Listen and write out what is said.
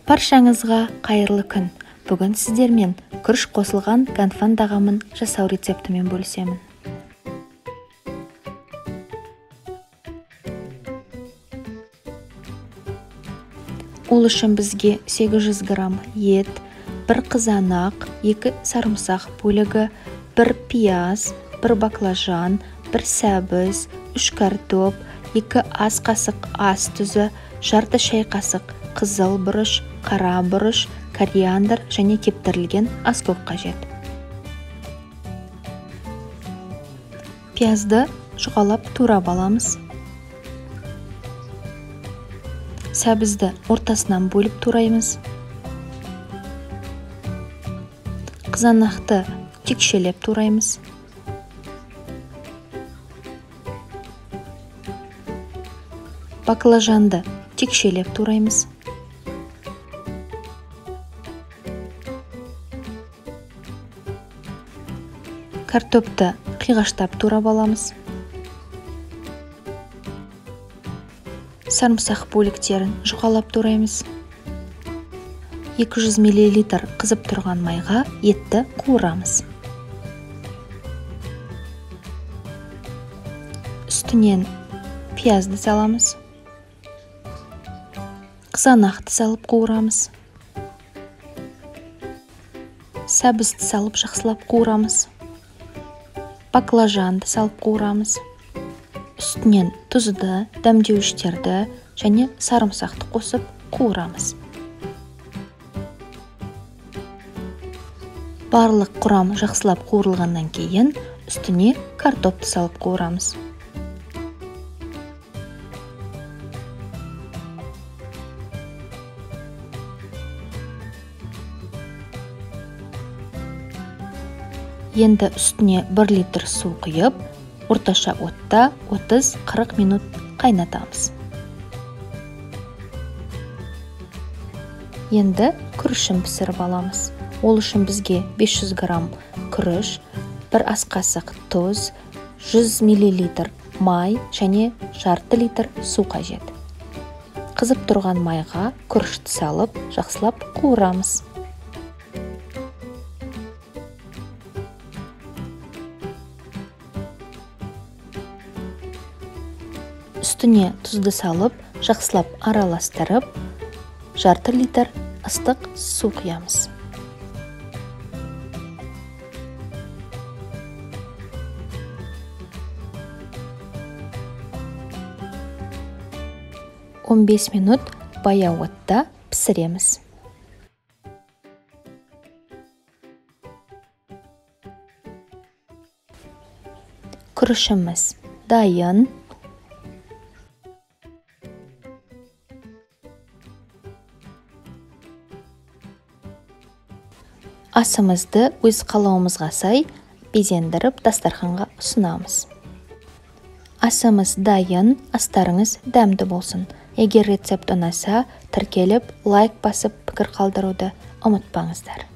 Баршаңызға қайырлы күн. Бүгін сіздермен күріш қосылған ганфан тағамын жасау рецептімен бөлісемін. Ол үшін бізге 800 грамм ет, 1 қызанақ, 2 сарымсақ бөлігі, 1 пияз, 1 баклажан, 1 сәбіз, 3 картоп, 2 ас қасық ас тұзы, жарты шай қасық қызыл бұрыш, қара бұрыш, кориандр және кептірілген аскөк қажет. Пиязды жұқалап турап аламыз. Сәбізді ортасынан бөліп тураймыз. Қызанақты текшелеп тураймыз. Баклажанды текшелеп тураймыз. Картопты қиғаштап турап аламыз. Сарымсақ бөліктерін жұқалап тураймыз. 200 мл қызып тұрған майға етті қуырамыз. Үстінен пиязды саламыз. Қызанақты салып қуырамыз. Сәбізді салып жақсылап қуырамыз. Баклажанды салып қуырамыз. Үстінен тұзды, дәмдеуіштерді және сарымсақты қосып қуырамыз. Барлық құрам жақсылап қуырылғаннан кейін үстіне картопты салып қуырамыз. Енді үстіне 1 литр су құйып, орташа отта 30-40 минут қайнатамыз. Енді күрішін пісіріп аламыз. Ол үшін бізге 500 грамм күріш, 1 ас қасық тұз, 100 мл май және жарты литр су қажет. Қызып тұрған майға күрішті салып, жақсылап қуырамыз. Үстіне тұзды салып, жақсылап араластырып, жарты литр ыстық су құямыз. 15 минут баяу отта пісіреміз. Күрішіміз дайын. Асымызды өз қалауымызға сай безендіріп дастарханға ұсынамыз. Асымыз дайын, астарыңыз дәмді болсын. Егер рецепт ұнаса, тіркеліп, лайк басып, пікір қалдыруды ұмытпаңыздар.